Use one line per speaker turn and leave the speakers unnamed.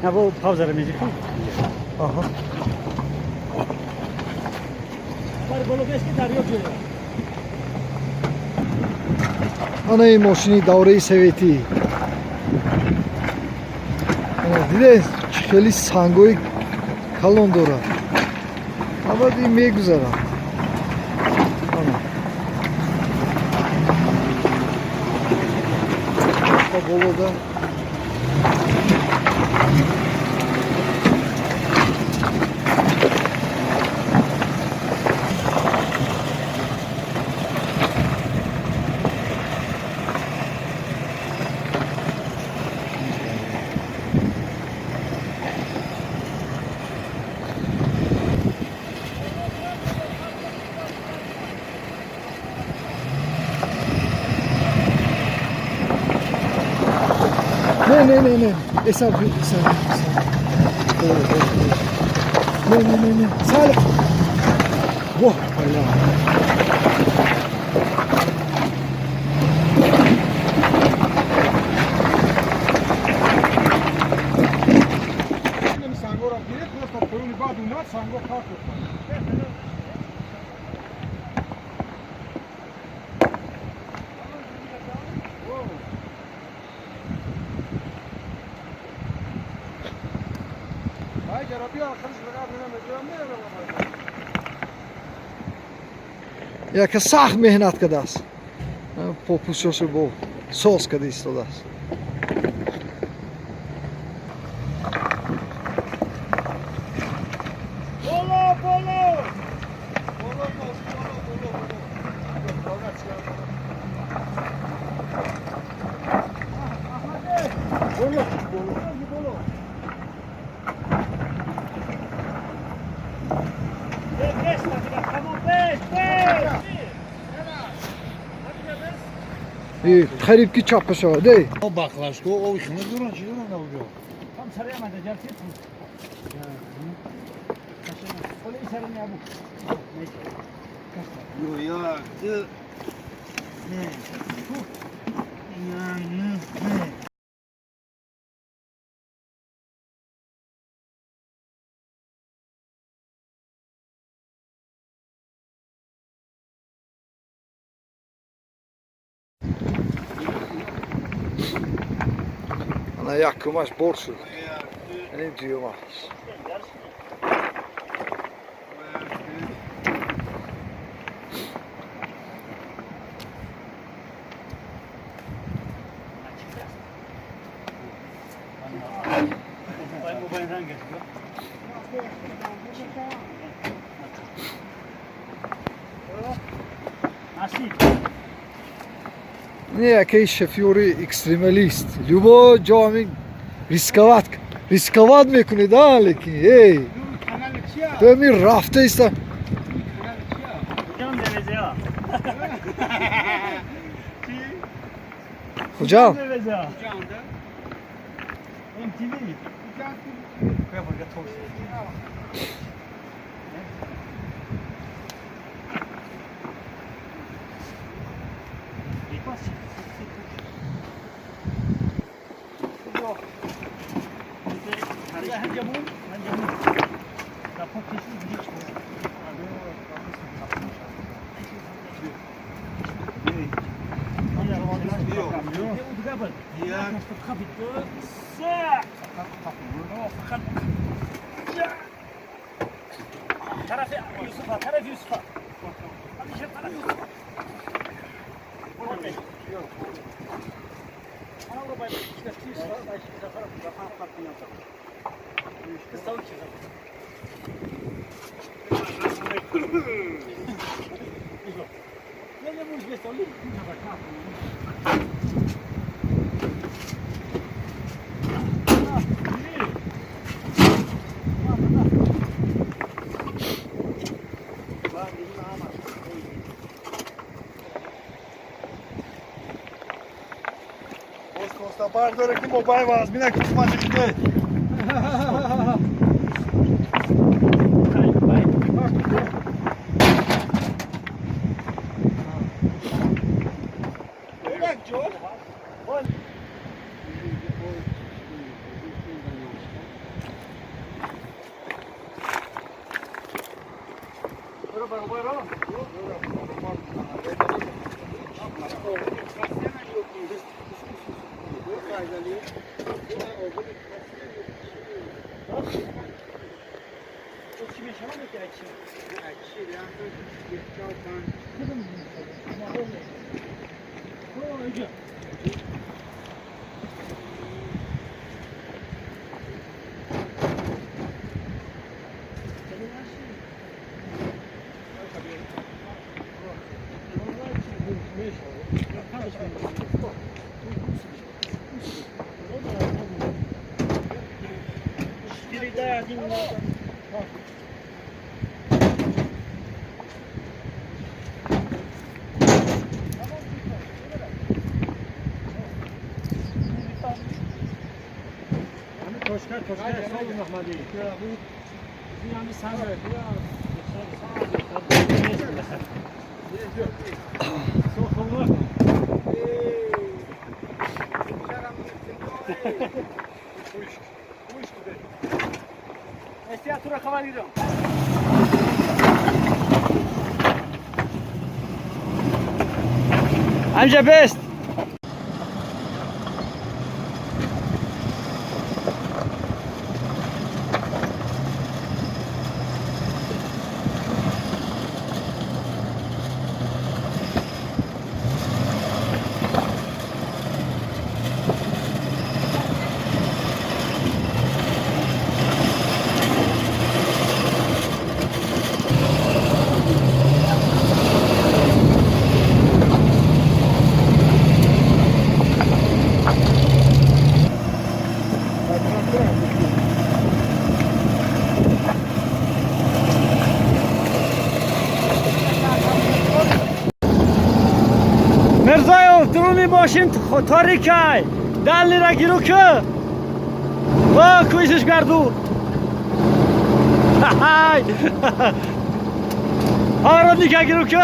На, пауза мезику.
Аҳа.
Бар боло бес ки дарё ҷӯя.
Ана ин мошини давраи советӣ. Ана дидед, чӣ хеле сангҳои калон дорад. Абад ин мегузарад. Ана. Ба болода. Не, не, не, не. Эса, эса, эса. Не, не, не, не. Сале. Во, бля.
Сангора гирифт, просто поёни баъд омад, санго партофт.
Яка сахт меҳнат кардааст. Попусёшо бо соз карда истодааст.
Боло, боло.
Боло, боло, боло, боло. Боло, боло, боло.
Пеш, тамом, пеш, пеш.
И қариб ки чапа шавад, эй.
Баклажко оби хунук доранд, чӣ доранд авҷо?
Там сари амада ҷалсид. Оли сари набу.
Ё, як, ду, се, як, се.
Ана якумаш бор шуд. Яъне дуюмаш.
Мобайн ранг аст. Насиб.
Не, якей шофёри экстремалист. Любой ҷо ҳамин рисковать рисковать мекунед, а, лекин эй. Ту ҳамин рафта иста.
Ҷон девезеа.
Хуҷанд.
Девезеа. MTV. Коя бурга ток. طرف يوسف، طرف يوسف، طرف يوسف.
Бардоре ки мобайл аз мина ки тума чихте.
Амҷа бест. Мирзоев, дуруни мошин торикай, даллира гиру ки ва кӯшиш гарду. Поворотника гиру ки.